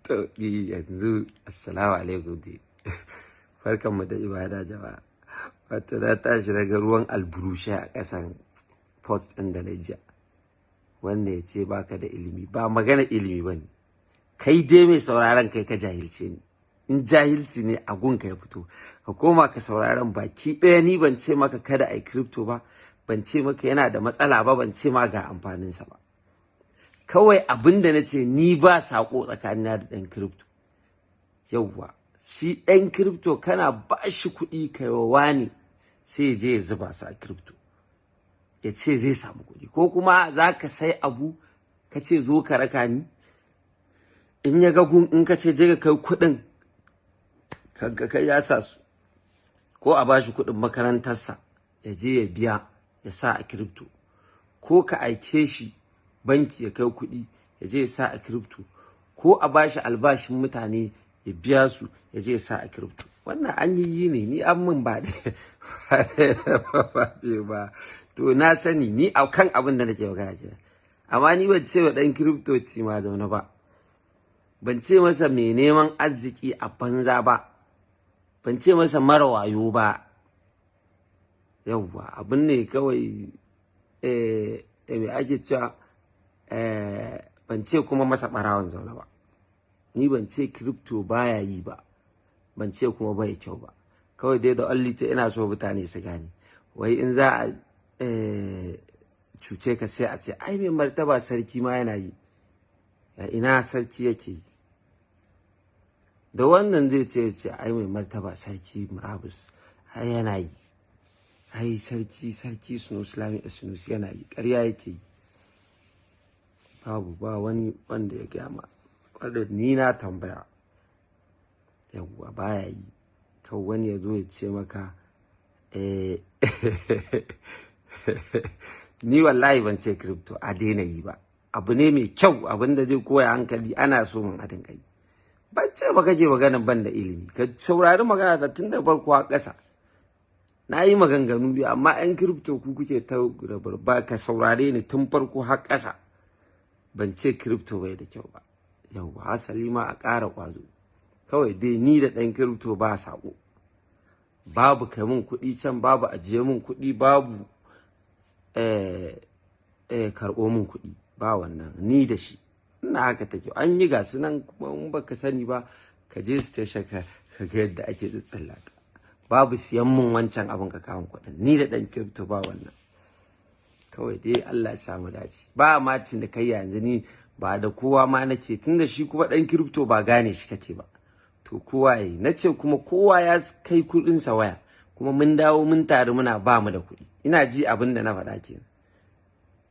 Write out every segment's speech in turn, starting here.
To ni yanzu assalamu alaikum dai. Barkanmu da ibada jama'a. Wato na tashi daga ruwan alburushe a ƙasan post ɗin da na jiya. Wanda ya ce baka da ilimi ba magana ilimi ba ne. Kai dai mai sauraron kai ka jahilce ni. In jahilci ne a gunka ya fito. Ka koma ka sauraron baki ɗaya, ni ban ce maka kada a yi crypto ba, ban ce maka yana da matsala ba, ban ce ma ga amfaninsa ba. Kawai abin da na ce, ni ba saƙo tsakanina da ɗan crypto. Yauwa, shi ɗan crypto kana ba shi kuɗi kai ne sai je ya zuba su a crypto. Ya ce zai samu kuɗi. Ko kuma za ka sai abu ka ce zo ka raka ni. In ya ga gun in ka ce je ka kai kuɗin kanka kai ya sa su. Ko a ba shi kuɗin makarantarsa ya je ya biya ya sa a crypto. Ko ka aike shi banki ya kai kuɗi ya je ya sa a crypto. Ko a ba shi albashin mutane ya biya su ya je ya sa a crypto. Wannan an yi ne, ni an min ba ba. To na sani ni a kan abin da nake magana kenan. Amma ni ban ce wa ɗan crypto ci ma zaune ba. Ban ce masa mai neman arziki a banza ba. Ban ce masa mara wayo ba. Yauwa, abin ne kawai me ake cewa, ban ce kuma masa ɓarawon zaune ba. Ni ban ce crypto baya yi ba. Ban ce kuma bai kyau ba. Kawai dai da only ta ina so mutane su gane. Wai in za a cuce ka sai a ce ai mai martaba sarki ma yana yi. Ya ina sarki yake yi? Da wannan zai ce ai mai martaba sarki murabus ai yana yi. Ai sarki Sunusi Lamido Sunusi yana yi. Ƙarya yake yi. Babu ba wani wanda ya gaya ma. Wanda ni na tambaya. Yauwa baya yi. Kawai wani ya zo ya ce maka ni wallahi ban ce crypto a daina yi ba. Abu ne mai kyau, abin da zai koya hankali ana so mun a dinga yi. Ban ce ba kake maganan ban da ilimi. Ka saurari magana ta tun da farko a ƙasa. Na yi maganganu biyu amma 'yan crypto ku kuke ta ba ka saurare ni tun farko har ƙasa. Ban ce crypto bai da kyau ba. Yauwa, hasali ma a ƙara ƙwazo. Kawai dai ni da ɗan crypto ba saƙo. Babu kai mun kuɗi can, babu ajiye mun kuɗi, babu karɓo mun kuɗi. Ba wannan ni da shi. Ina haka take. An yi gasu nan kuma in baka sani ba ka je station ka ga yadda ake tsitsillata. Babu siyan mun wancan abin ka kawo kuɗin. Ni da ɗan crypto ba wannan. Kawai dai Allah ya samu dace. Ba ma cinikayya yanzu ni ba da kowa ma nake, tunda shi kuma ɗan crypto ba gane shi kake ba. To kowa yayi. Na ce kuma kowa ya kai kuɗinsa waya. Kuma mun dawo mun taru muna ba mu da kuɗi. Ina ji abin da na faɗa kenan.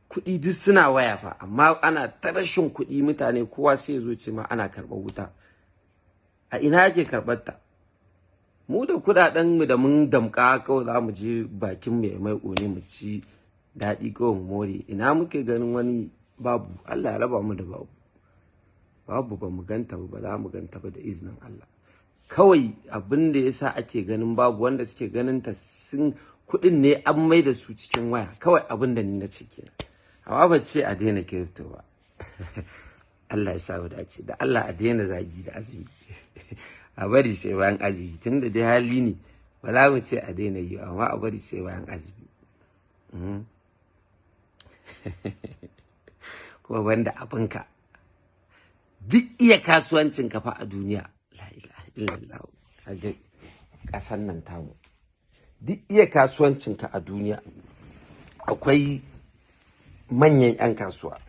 Kuɗi duk suna waya fa amma ana ta rashin kuɗi, mutane kowa sai ya zo ce ma ana karɓar wuta. A ina ake karɓar ta? Mu da kuɗaɗen mu da mun damƙa kawai za mu je bakin mu ya mai ƙone mu ci daɗi kawai mu more. Ina muke ganin wani babu? Allah ya raba mu da babu. Babu ba mu ganta ba, ba za mu ganta ba da izinin Allah. Kawai abin da ya sa ake ganin babu, wanda suke ganin ta sun kuɗin ne an mai da su cikin waya. Kawai abin da ni na ce kenan. Amma ban ce a daina crypto ba. Allah ya sa mu dace. Da Allah a daina zagi da azumi. A bari sai bayan azumi, tunda dai hali ne. Ba za mu ce a daina yi amma a bari sai bayan azumi. Kuma banda abinka. Duk iya kasuwancin ka fa a duniya. La ilaha illallah. Kaga ƙasan nan tamu. Duk iya kasuwancin ka a duniya. Akwai manyan 'yan kasuwa.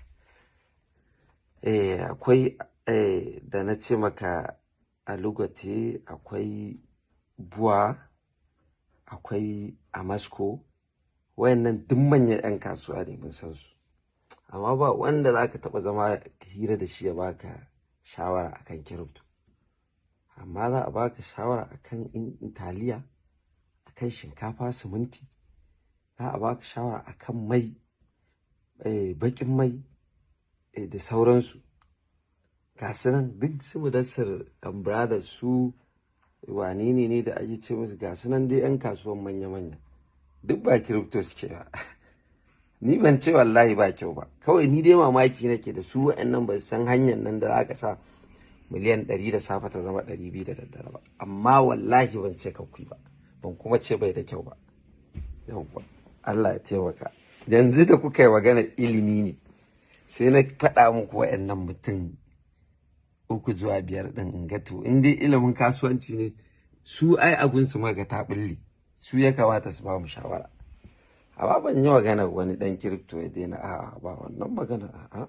Akwai da na ce maka Alugote, akwai Bua, akwai Amasco. Wayannan duk manyan 'yan kasuwa ne mun san su. Amma ba wanda za ka taɓa zama hira da shi ya baka shawara akan crypto. Amma za a baka shawara akan taliya, akan shinkafa siminti. Za a baka shawara akan mai, baƙin mai da sauransu. Ga su nan duk su Mudassir and Brothers, su wane ne ne da ake ce musu, ga su nan dai 'yan kasuwan manya manya. Duk ba crypto suke ba. Ni ban ce wallahi ba kyau ba. Kawai ni dai mamaki nake da su wa'annan, ba san hanyar nan da za ka sa miliyan 100 da safe ta zama 200 da daddare ba. Amma wallahi ban ce kakku ba, ban kuma ce bai da kyau ba. Yauwa, Allah ya taimaka. Yanzu da kuka yi magana ilimi ne, sai na faɗa muku wa'annan mutum uku zuwa biyar ɗin, in ga to in dai ilimin kasuwanci ne, su ai agunsu ma ga ta ɓulle, su ya kamata su ba mu shawara. Amma ban yi magana wani ɗan crypto ya daina, a'a, ba wannan magana, a'a.